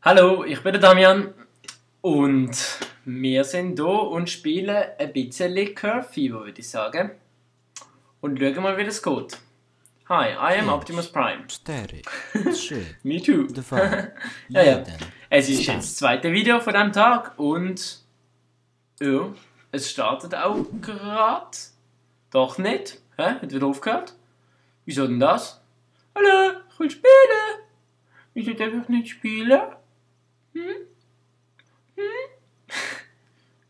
Hallo, ich bin der Damian und wir sind hier und spielen ein bisschen Curve Fever, würde ich sagen. Und schauen mal, wie das geht. Hi, I am Optimus Prime. Me too. ja. Es ist jetzt das zweite Video von diesem Tag und ja, es startet auch gerade. Doch nicht. Hä? Hat wieder aufgehört? Wieso denn das? Hallo, ich will spielen. Ich will einfach nicht spielen.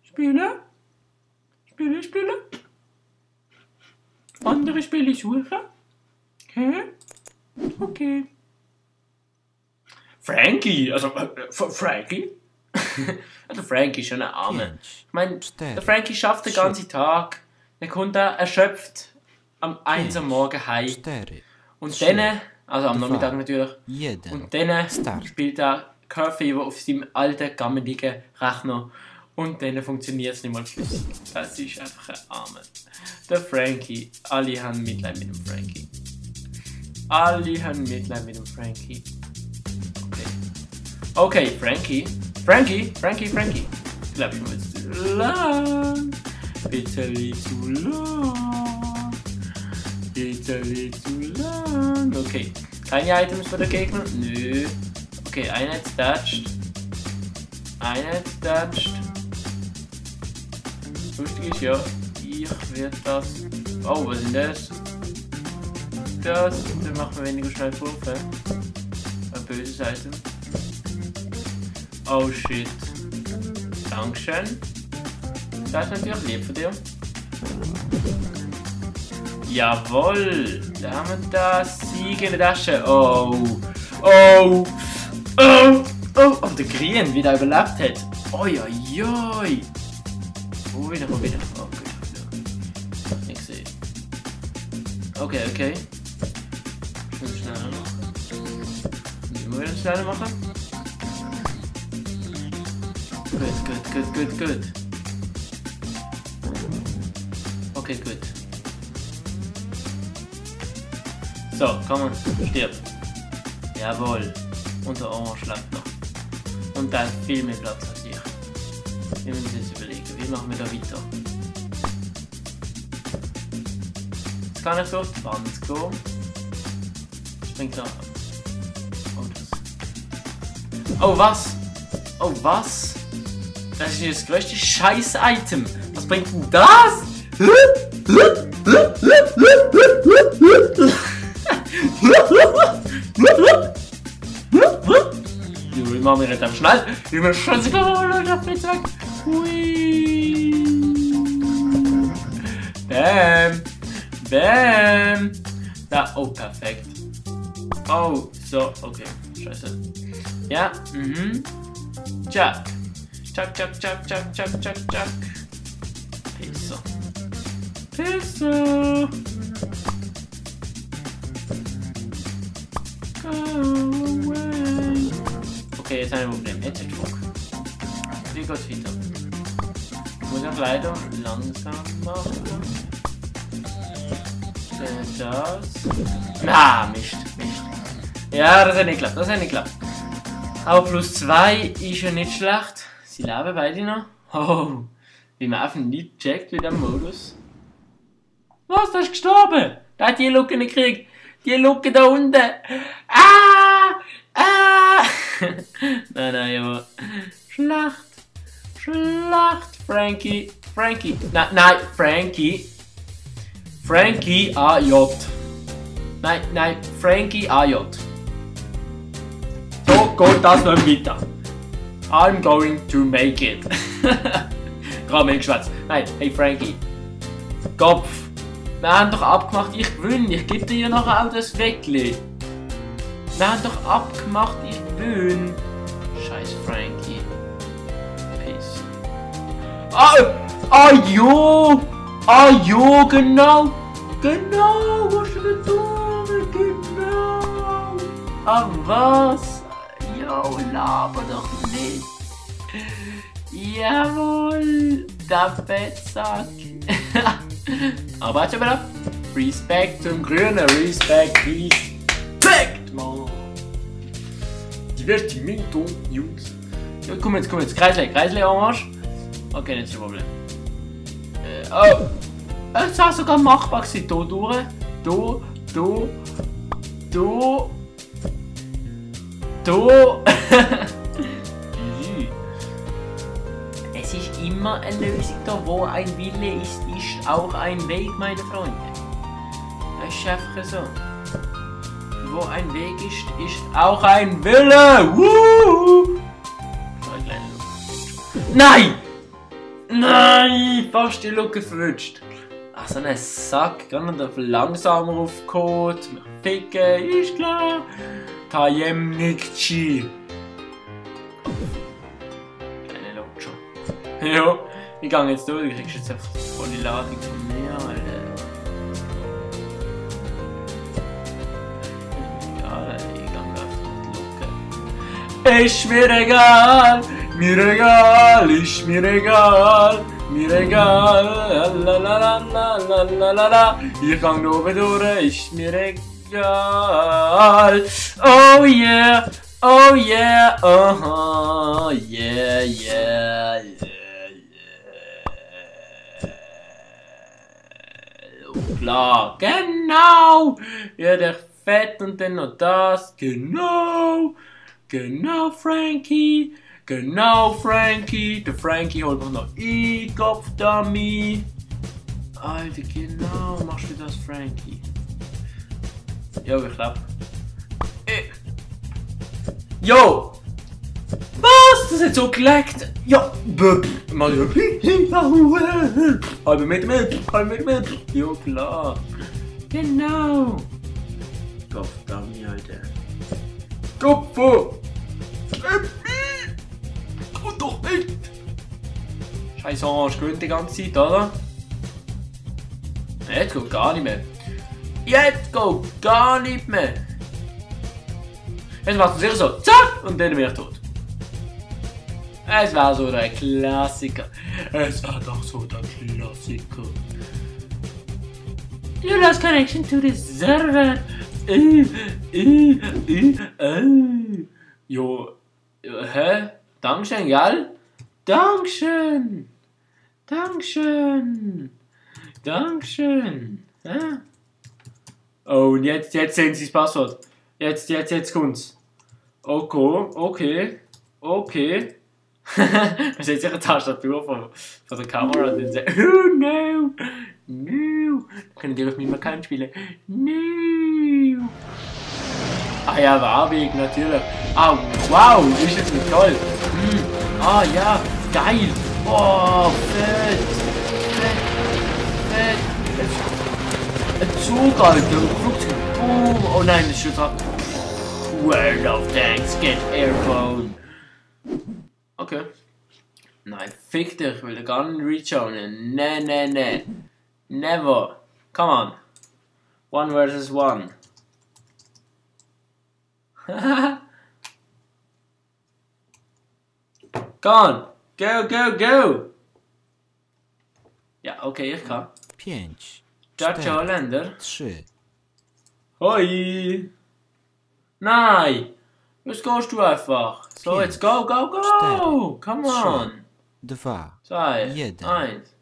Spielen? Andere Spiele suchen? Okay. Frankie, also Frankie? Also Frankie ist schon ein Arme. Ich meine, der Frankie schafft den ganzen Tag, dann kommt er erschöpft am 1 Uhr morgen heim. Und dann, also am Nachmittag natürlich, und dann spielt er Curve Fever auf seinem alten, gammeligen Rechner. Und dann funktioniert es nicht mal flüssig. Das ist einfach ein Arme. Der Frankie. Alle haben Mitleid mit dem Frankie. Okay, Frankie. Ich glaube, ich muss jetzt zu lang. Bitte zu lang. Okay. Keine Items für den Gegner? Nö. Okay, einer touched. Lustig ist ja, ich werde das. Oh, was ist das? Dann machen wir weniger schnell Wurf. Ein böses Item. Oh shit. Dankeschön. Das ist natürlich lieb von dir. Jawohl! Da haben wir das Sieg in der Tasche. Oh, der Green wieder überlebt hat. Oi. Oh, wieder. Oh, gut. Nicht gesehen. Okay. Schneller machen. Immer wieder schneller machen. Gut. Okay, gut. So, komm on, stirb. Jawohl. Und der Orange schlägt noch. Und der hat viel mehr Platz als ich. Wir müssen uns jetzt überlegen, wie machen wir da weiter? Jetzt kann ich durch die Wand gehen. Springt da. Oh, was? Das ist das größte Scheiß-Item. Was bringt denn das? Ich mach mich jetzt am schnell. Ich bin schon so Leute auf mich weg. Hui. Bam. Da, oh, perfekt. Oh, so, okay. Scheiße. Ja, Chuck. Pisser. Go away. Okay, jetzt ein Problem. Jetzt ist Druck. Wie geht's weiter? Ich muss auch leider langsam machen. Das. Na, Mist. Ja, das hat nicht geklappt. Aber +2 ist ja nicht schlecht. Sie leben beide noch. Oh, wie man einfach nicht checkt in diesem Modus. Was, der ist gestorben? Der hat die Lucke nicht gekriegt. Die Lucke da unten. Nein, aber. Schlacht. Frankie. Nein, Frankie AJ. Nein, Frankie AJ. So geht das nicht weiter. I'm going to make it. Gerade mit Geschwätz. Nein, hey Frankie. Kopf. Wir haben doch abgemacht, ich gewinne. Ich gebe dir ja nachher auch das Weckli. Wir haben doch abgemacht, ich gewinne. Scheiß Frankie. Piss. Jo, genau. Was ist denn da? Genau. Was? Jo, laber doch nicht. Jawohl, der Fettsack. Aber warte mal. Respekt zum Grünen. Respekt, Mann. Divertimento, Jungs. Ja, komm jetzt. Kreisle Orange. Okay, nicht so Problem. Oh! Es war sogar machbar gewesen. Hier durch. Hier. Es ist immer eine Lösung da. Wo ein Wille ist, ist auch ein Weg, meine Freunde. Es ist einfach so. Wo ein Weg ist, ist auch ein Wille. Woo! Nein! Nein! Fast die Lücke verrutscht. Ach, so ein Sack. Kann man da langsamer aufkommen? Mich ficken, ist klar. Tajemnikci. Kleine Lutscher. Ja, ich gehe jetzt durch. Du kriegst jetzt einfach voll die Ladung von mir, Alter. Egal, ich gehe einfach die Lücke. Ist mir egal! Ist mir egal, lalalala, ich gang oben durch, ist mir egal. Oh yeah, oh yeah, oh yeah, yeah. Klar, genau, ja, der Fett und dann noch das, genau, Frankie. Genau, Frankie. Der Frankie holt mir noch Kopf-Dummy. Alter, genau. Machst du das, Frankie? Jo, ich glaub. Jo! Was? Das hat so geleckt. Ja. Mal halbe Meter. Jo, klar. Genau. Kopf-Dummy, Alter. Kopf! Doch nicht! Scheiß Orange gewinnt die ganze Zeit, oder? Jetzt geht gar nicht mehr. Jetzt macht es sicher so, zack, und dann bin ich tot. Es war so der Klassiker. You lost connection to the server. Jo, hä? Dankeschön, gell? Dankeschön! Ja? Oh, und jetzt sehen Sie das Passwort. Jetzt kommt's. Okay. Man sieht sich eine Tastatur von der Kamera und dann sagt, oh no! Können die auf meinem Account spielen? No! Ah ja, Werbung, natürlich. Ah, wow, ist das nicht toll? Ah ja, geil. Oh, fett. Ein Zug, Alter. Ein Flugzeug. Boom. Oh nein, das ist schon dran. World of Tanks, get airborne. Okay. Nein, fick dich, ich will gar nicht reshonen. Nee. Never. Come on. 1 versus 1. Go on. Go. Ja, okay, ich kann. 5, Judge Holländer. 3, Hoi. Nein. Jetzt gehst du einfach. So, jetzt go. Come on. 2, 2, 1. 1.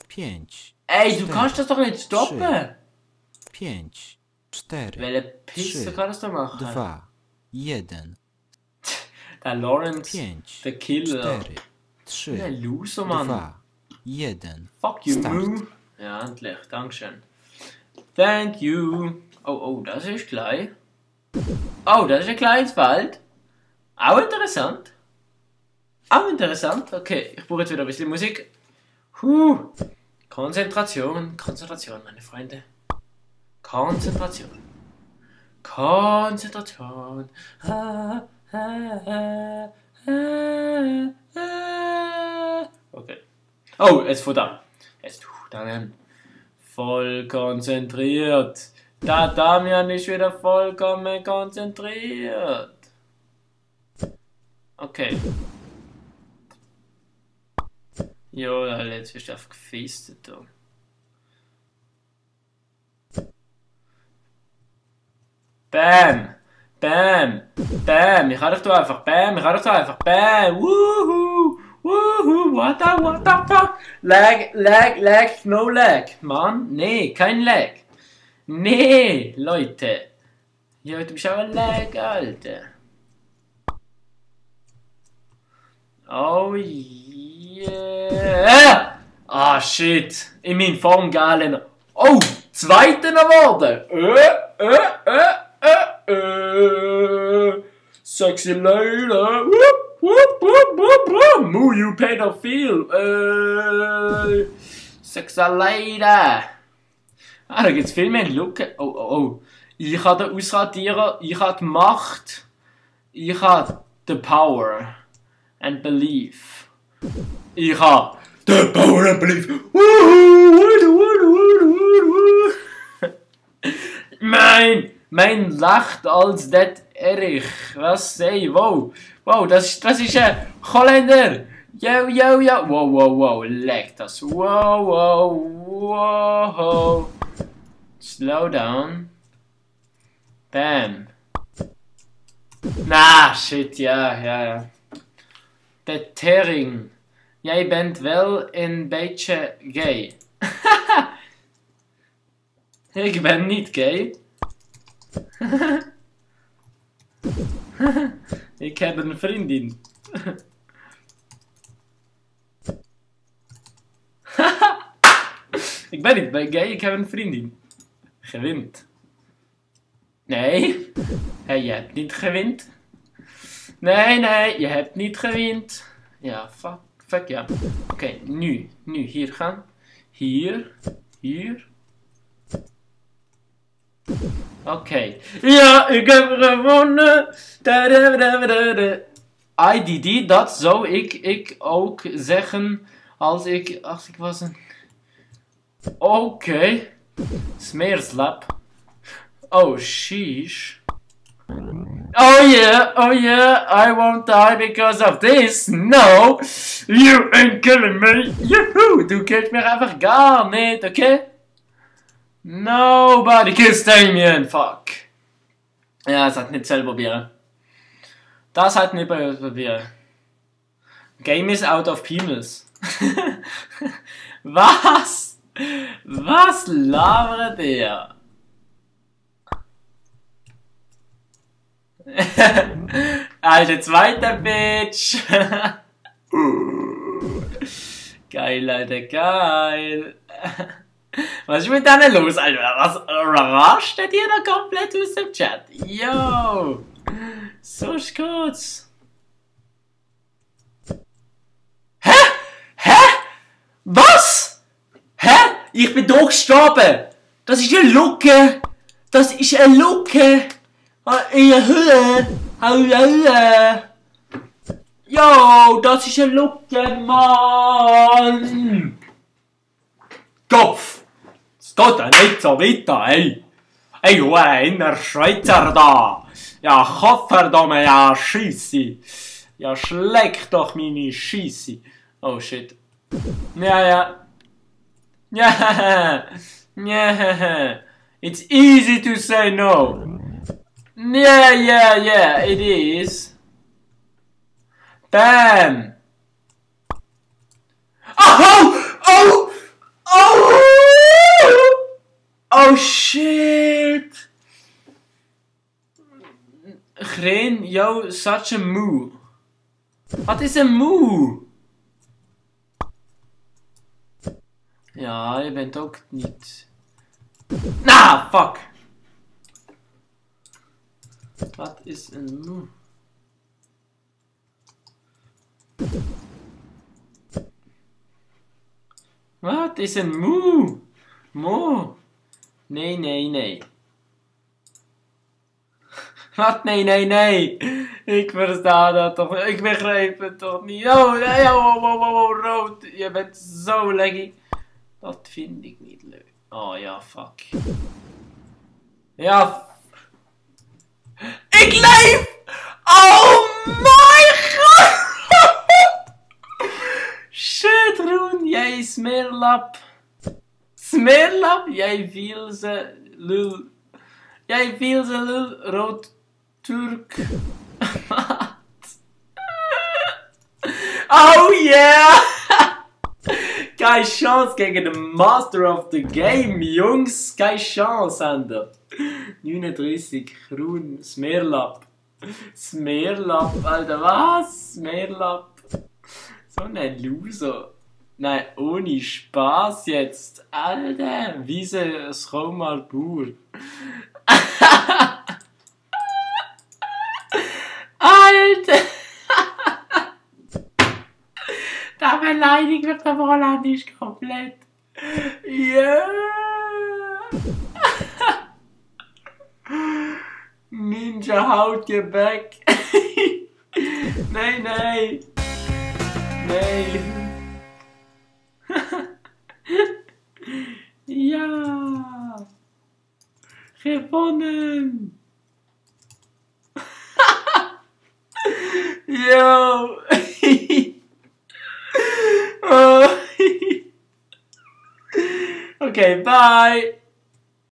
5, Ey, du kannst das doch nicht stoppen. 5, 4, Welche Pisse kann das da machen? 2, 1. Der Lawrence, 5, der Killer. 4, Der 3, Loser, Mann. 2, 1. Fuck you, Start. Moo. Ja, endlich. Dankeschön. Thank you. Oh, das ist klein. Oh, das ist ein kleines Feld. Auch interessant. Okay, ich brauche jetzt wieder ein bisschen Musik. Konzentration, meine Freunde. Konzentration. Okay. Oh, jetzt von da. Jetzt, dann voll konzentriert. Da Damian ist wieder vollkommen konzentriert. Okay. Jo, jetzt wirst du einfach gefeastet da. Bam! Bam! Ich kann doch da einfach. Bam! Ich kann doch da einfach. Bam! Woohoo! Woohoo! What the fuck? Lag, no lag. Mann, nee, kein Lag. Nee, Leute. Ja, du bist auch ein Lag, Alter. Oh yeah! Ah, shit. In meiner Form galen. Oh, Zweiter geworden. Sexy lady. Whoop, whoop, whoop, whoop, whoop. Moo, you pedophile. Sexy lady. Ah, da gibt's viel mehr Lücken. Oh. Ich habe den Ausradierer. Ich habe die Macht. Ich habe the power and belief. Ich habe the power and belief. Mein lacht als det Erich. Was sei? Wow, das ist ein Holländer. Yo. Wow, leck das. Wow. Slow down. Bam. Nah, shit, ja. De tering. Jij bent wel een beetje gay. Ik ben niet gay. Ik heb een vriendin. Ik ben niet gay, ik heb een vriendin. Gewint. Nee. Hey, je hebt niet gewint. Nee, je hebt niet gewint. Ja, fuck ja. Oké, nu hier gaan. Hier. Oké. Ja, ik heb gewonnen. IDD, dat zou ik ook zeggen als ik was een... Oké. Smeerslap. Oh, sheesh. Oh yeah, I won't die because of this. No, you ain't killing me. Yahoo, du killst mich einfach gar nicht, okay? Nobody kills Damien, fuck. Ja, das hat nicht selber probieren. Das hat nicht probieren. Game is out of penis. Was? Was labert der? Alter, zweiter Bitch. Geil, Alter, geil. Was ist mit denen los, Alter? Was rascht der dir da komplett aus dem Chat? Yo! So ist kurz. Hä? Was? Hä? Ich bin durchgestorben. Das ist eine Lücke. In der Höhle! Yo, das ist eine Lücke, Mann! Kopf! Es geht ja nicht so weiter, ey! Ey, du inner Schweizer da! Ja, Kopfverdamme, ja, Scheisse! Ja, schleck doch meine Scheisse! Oh shit! Ja! It's easy to say no! Yeah, it is. Bam! Oh shit! Green, yo, such a moo. Wat is een moo? Ja, je bent ook niet. Nah, fuck! Wat is een moe? Wat is een moe? Moe? Nee. Wat? Nee. Ik versta dat toch. Ik begrijp het toch niet. Oh, rood. Je bent zo leggy. Dat vind ik niet leuk. Oh ja, fuck. Ja. Ik leef! Oh my god! Shit, Roen, jij smeerlap. Smeerlap, jij viel ze lul rood Türk. Oh yeah! Keine Chance gegen den Master of the Game, Jungs! Keine Chance haben wir. 39, Krun, Smerlap. Smerlap, Alter, was? Smerlap. So ein Loser. Nein, ohne Spaß jetzt. Alter, Wiese Schromalpur. Alter! Da beleidigt mich der Holländisch komplett. Ja! Ninja haut dir back. Nein, nein. Nein. Ja. Gewonnen. Yo. Okay, bye.